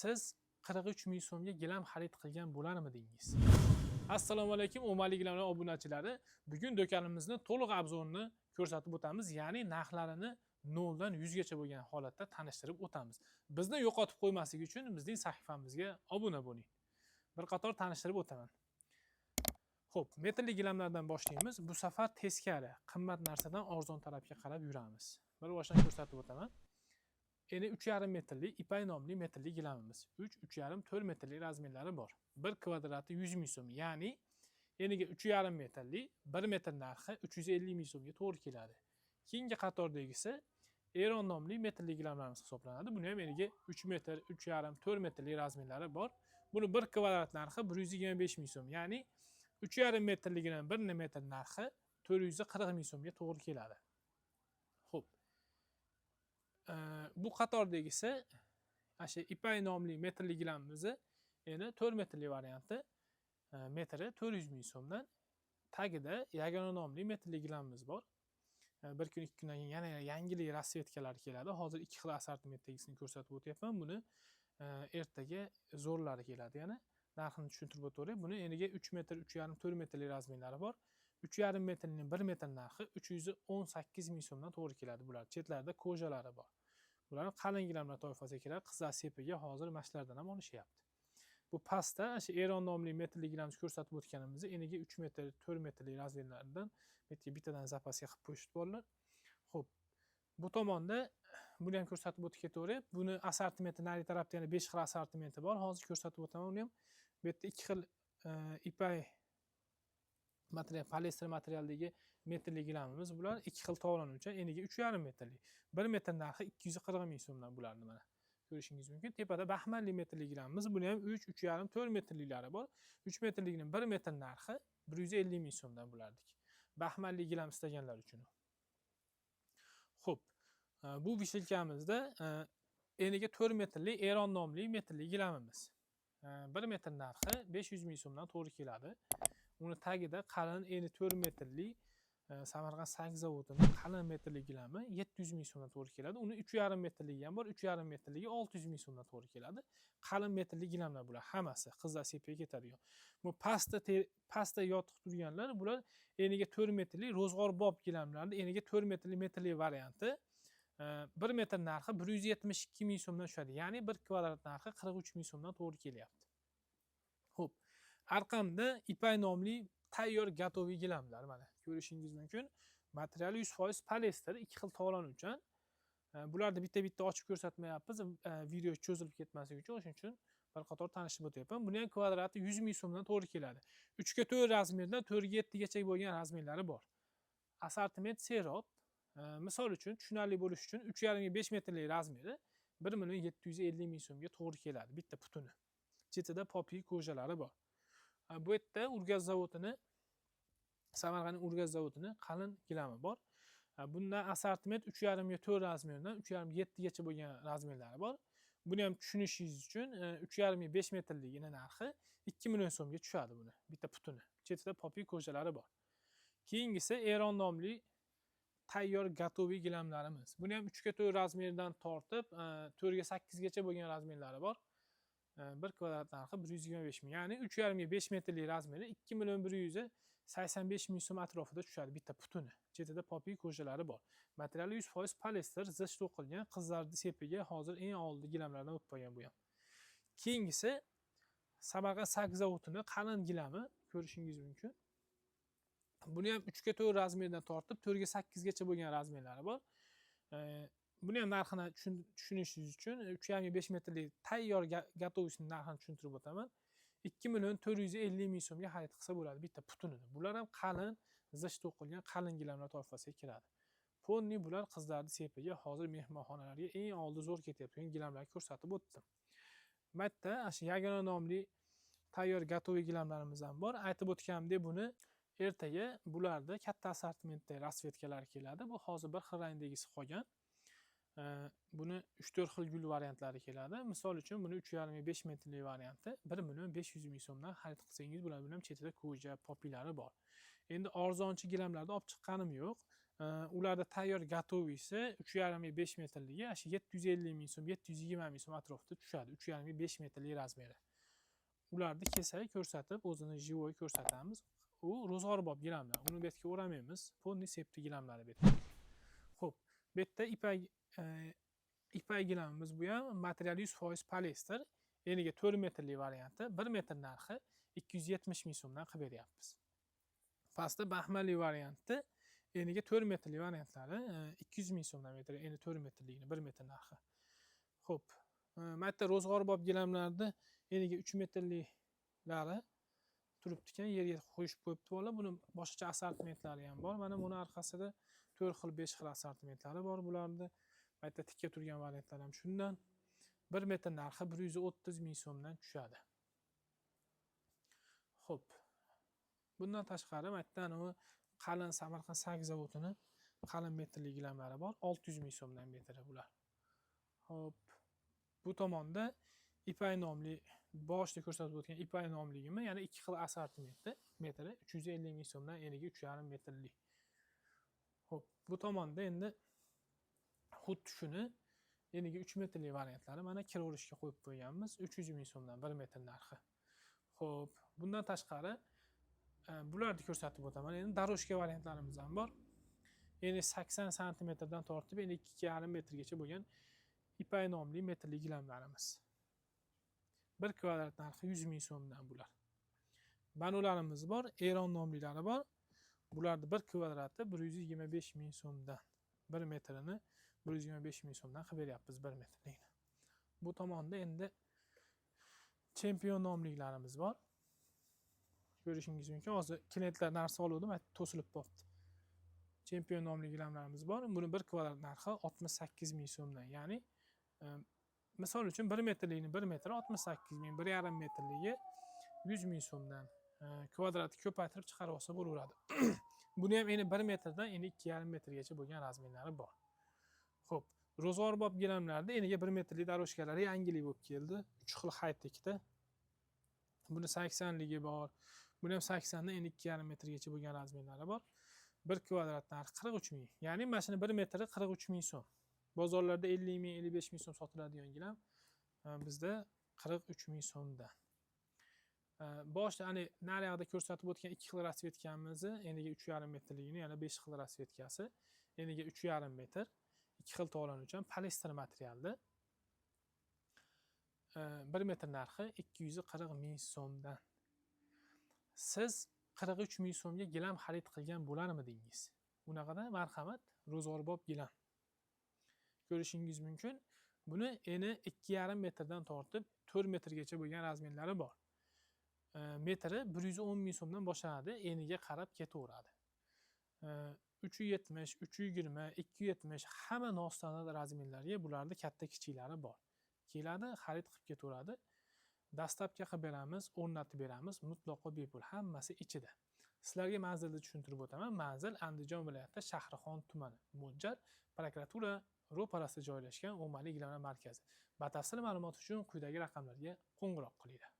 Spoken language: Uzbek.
Siz 43 ming so'mga gilam xarid qilgan bo'larmidingiz? Assalomu alaykum, o'mali gilamlar obunachilari. Bugun do'konimizni to'liq обзор ini ko'rsatib o'tamiz, ya'ni narxlarini 0 dan 100 gacha bo'lgan holatda tanishtirib o'tamiz. Bizni yo'qotib qo'ymaslik uchun bizning sahifamizga obuna bo'ling. Bir qator tanishtirib o'taman. Xo'p, metrli gilamlardan boshlaymiz. Bu safar teskari, qimmat narsadan arzon tarafga qarab yuramiz. Bir boshdan ko'rsatib o'taman. Eni 3,5 metrli Ipay nomli metrli gilamimiz. 3, 3,5, 4 metrli размер lari bor. Bir kvadrati 100 ming so'm, ya'ni eniga 3,5 metrli 1 metr narxi 350 ming so'mga to'g'ri keladi. Keyingi qatordagisi Eron nomli metrli gilamlarimiz hisoblanadi. Buni ham eniga 3 metr, 3,5, 4 metrli размер lari bor. Buni bir kvadrat narxi 125 ming so'm, ya'ni 3,5 metrligini 1 metr narxi 440 ming so'mga to'g'ri keladi. Xo'p. Bu qatordagisi ana shu Ipay nomli metrli gilamimizni endi 4 metrli varianti, metri 400 ming so'mdan. Tagida Yagona nomli metrli gilamimiz bor. Bir kun, 2 kundan keyin yana yangilik расцветка lar keladi. Hozir ikki xil assortimentdagisini ko'rsatib o'tyapman. Buni ertaga zo'rlari keladi yana. Narxini tushuntirib o'taveray. Buni eniga 3 metr, 3,5, 4 metrli размер lari bor. 3,5 metrning 1 metr narxi 318 ming so'mdan to'g'ri keladi bular. Chetlarida кожа lari bor. Bular qalin gilamlar toifasiga kiradi. Qizlar sepiga hozir mana shulardan ham olishyapti. Bu pastda shu Eron nomli metrli gilamni ko'rsatib o'tganimizda eniga 3 metr, 4 metrli размер laridan bu yerga bittadan запас ga qilib qo'yishib borlar. Xo'p, bu tomonda buni ham ko'rsatib o'tib ketaveray. Buni assortimenti narigi tarafda yana 5 xil assortimenti bor. Hozir ko'rsatib o'taman uni ham. Bu yerda ikki xil Ipay material, polyester materialdagi metrli gilamimiz bular ikki xil tovlanuvchan, eniga 3,5 metrli. 1 metr narxi 240 ming so'mdan bularni mana ko'rishingiz mumkin. Tepada baxmalli metrli gilamimiz, buni ham 3, 3,5, 4 metrliklari bor. 3 metrligining 1 metr narxi 150 ming so'mdan bularniki. Baxmalli gilam istaganlar uchun. Xo'p, bu вешалка mizda eniga 4 metrli Eron nomli metrli gilamimiz. 1 metr narxi 500 ming so'mdan to'g'ri keladi. Uni tagida qalin eni 4 metrli Samarqand sang zavodini qalin metrli gilami 700 ming so'mdan to'g'ri keladi. Uni 3,5 metrligi ham bor, 3,5 metrligi 600 ming so'mdan to'g'ri keladi. Qalin metrli gilamlar bular hammasi qizlar sepiga ketadigan. Bu pastda yotiq turganlar, bular eniga 4 metrli ro'zg'orbob gilamlarni eniga 4 metrli varianti. 1 metr narxi 172 ming so'mdan tushadi. Ya'ni 1 kvadrat narxi 43 ming so'mdan to'g'ri kelyapti. Xo'p, orqamda Ipay nomli tayyor готовый gilamlar mana ko'rishingiz mumkin. Materiali 100% polyester, ikki xil tovlanuvchan. Bularni bitta-bitta ochib ko'rsatmayapmiz, video cho'zilib ketmasligi uchun, o'shuning uchun bir qator tanishib o'tyapman. Buni ham kvadrati 100 ming so'mdan to'g'ri keladi. 3 ga 4 размер dan 4 ga 7 gacha bo'lgan размер lari bor. Assortiment serob. Misol uchun, tushunarli bo'lishi uchun 3,5 ga 5 metrlik размер i 1 million 750 ming so'mga to'g'ri keladi bitta putuni. Chetida popi кожа lari bor. Bu yerda Urgaz zavodini, Samarqandning Urgaz zavodini qalin gilami bor. Bundan assortiment 3,5 ga 4 размер dan 3,5 ga 7 gacha bo'lgan размер lari bor. Buni ham tushunishingiz uchun 3,5 ga 5 metrligini narxi 2 million so'mga tushadi buni, bitta putuni. Chetida popi кожа lari bor. Keyingisi Eron nomli tayyor готовый gilamlarimiz. Buni ham 3 ga 4 размер dan tortib, 4 ga 8 gacha bo'lgan размер lari bor. Bir kvadrat narxi 125 ming, ya'ni 3,5 ga 5 metrlik размер i 2 million 185 ming so'm atrofida tushadi bitta putuni. Chetida popi кожа lari bor. Materiali 100% polyester, zich to'qilgan, qizlarni sepiga hozir eng oldi gilamlardan bo'lib qolgan bu ham. Keyingisi Samarqand sak zavodini qalin gilami, ko'rishingiz mumkin. Buni ham 3 ga 4 размер dan tortib 4 ga 8 gacha bo'lgan размер lari bor. Buni ham narxini tushunishingiz uchun 3,5 ga 5 metrlik tayyor готовый sini narxini tushuntirib o'taman. 2 million 450 ming so'mga xarid qilsa bo'ladi bitta putunini. Bular ham qalin, zich to'qilgan qalin gilamlar toifasiga kiradi. Полный bular qizlarni sepiga hozir mehmonxonalarga eng oldi zo'r ketayotgan gilamlarni ko'rsatib o'tdim. Bu yerda ana shu Yagona nomli tayyor готовый gilamlarimiz ham bor. Aytib o'tganimdek, buni ertaga bularda katta assortimentda расцветка lar keladi. Bu hozir bir xil rangdagisi qolgan. Buni 3-4 xil gul variantlari keladi. Misol uchun, buni 3,5 ga 5 metrlik varianti 1 million 500 ming so'mdan xarid qilsangiz bo'ladi. Buni ham chetida кожа, popilari bor. Endi arzonchi gilamlarni olib chiqqanim yo'q. Ularda tayyor готовый si 3,5 5 metrligi shu 750 ming so'm, 720 ming so'm atrofida tushadi, 3,5 5 metrlik razmeri. Ularni kelsak, ko'rsatib, o'zini живой ko'rsatamiz. U ro'zg'orbob gilamlar, uni bu yerga o'ramaymiz, полный septi gilamlari bu yerda. Ho'p, bu yerda ipak gilamimiz, bu ham materiali 100% polyester, eniga 4 metrli varianti, 1 metr narxi 270 ming so'mdan qilib beryapmiz. Pastda baxmalli varianti, eniga 4 metrli variantlari 200 ming so'mdan metr, eni 4 metrligini 1 metr narxi. Ho'p, mana yerda ro'zg'orbob gilamlarni eniga 3 metrliklari turibdi ekan, yerga qo'yishib qo'yibdi bola. Buni boshqacha assortimentlari ham bor. Mana buni orqasida 4 xil, 5 xil assortimentlari bor bularni. Bu yerda tikka turgan variantlar ham shundan. 1 metr narxi 130 ming so'mdan tushadi. Ho'p, bundan tashqari bu yerda anavi qalin Samarqand sak zavodini qalin metrli gilamlari bor, 600 ming so'mdan metri bular. Ho'p, bu tomonda ipak nomli, boshida ko'rsatib o'tgan ipak nomligimi, ya'ni ikki xil assortimenti, metri 350 ming so'mdan, eniga 3,5 metrli. Ho'p, bu tomonda endi xuddi shuni eniga 3 metrli variantlari, mana kiraverishga qo'yib qo'yganmiz, 300 ming so'mdan 1 metr narxi. Ho'p, bundan tashqari bularni ko'rsatib o'taman. Endi дорожка variantlarimiz ham bor. Eni 80 santimetrdan tortib, endi 2,5 metrgacha bo'lgan ipak nomli metrli gilamlarimiz. Bir kvadrat narxi 100 ming so'mdan bular. Banularimiz bor, Eron nomlilari bor. Bularni bir kvadrati 125 ming so'mdan. 1 metrini 125 ming so'mdan qilib beryapmiz, 1 metrligini. Bu tomonda endi chempion nomliklarimiz bor. Ko'rishingiz mumkin. Hozir klientlar narsa oluvdim, to'silib qolibdi. Chempion nomli gilamlarimiz bor. Buni bir kvadrat narxi 68 ming so'mdan. Ya'ni misol uchun 1 metrligini 1 metri 68 ming, 1,5 metrligi 100 ming so'mdan. Kvadratni ko'paytirib chiqarib olsa bo'laveradi. Buni ham eni 1 metrdan eni 2,5 metrgacha bo'lgan razmerlari bor. Xo'p, ro'zg'orbob gilamlarda eniga 1 metrli дорожка lari yangilik bo'lib keldi. 3 xil haytlikda. Buni 80 ligi bor. Buni ham 80 dan endi 2,5 metrgacha bo'lgan razmerlari bor. Bir kvadrat narxi 43 ming. Ya'ni mana shuni 1 metri 43 ming so'm. Bozorlarda 50 ming, 55 ming so'm sotiladigan gilam bizda 43 ming so'mdan. Boshida ani naryoqda ko'rsatib o'tgan ikki xil расцветка mizni eniga 3,5 metrligini, yana 5 xil расцветка si, eniga 3,5 metr, ikki xil tovlanuvchan polyester materialda. 1 metr narxi 240 ming so'mdan. Siz 43 ming so'mga gilam xarid qilgan bo'larmidingiz? Unaqada marhamat, ro'zg'orbob gilam. Ko'rishingiz mumkin. Buni eni 2,5 metrdan tortib 4 metrgacha bo'lgan razmerlari bor. Metri 110 ming so'mdan boshlanadi, eniga qarab ketaveradi. 370, 320, 270, hamma nostandart razmerlarga bularni katta kichiklari bor. Keladi, xarid qilib ketaveradi. Доставка qilib beramiz, o'rnatib beramiz, mutlaqo bepul, hammasi ichida. Sizlarga manzilni tushuntirib o'taman. Manzil Andijon viloyati Shahrixon tumani, Mo'ljar prokuratura ro'parasida joylashgan O'mali gilamlar markazi. Batafsil ma'lumot uchun quyidagi raqamlarga qo'ng'iroq qilinglar.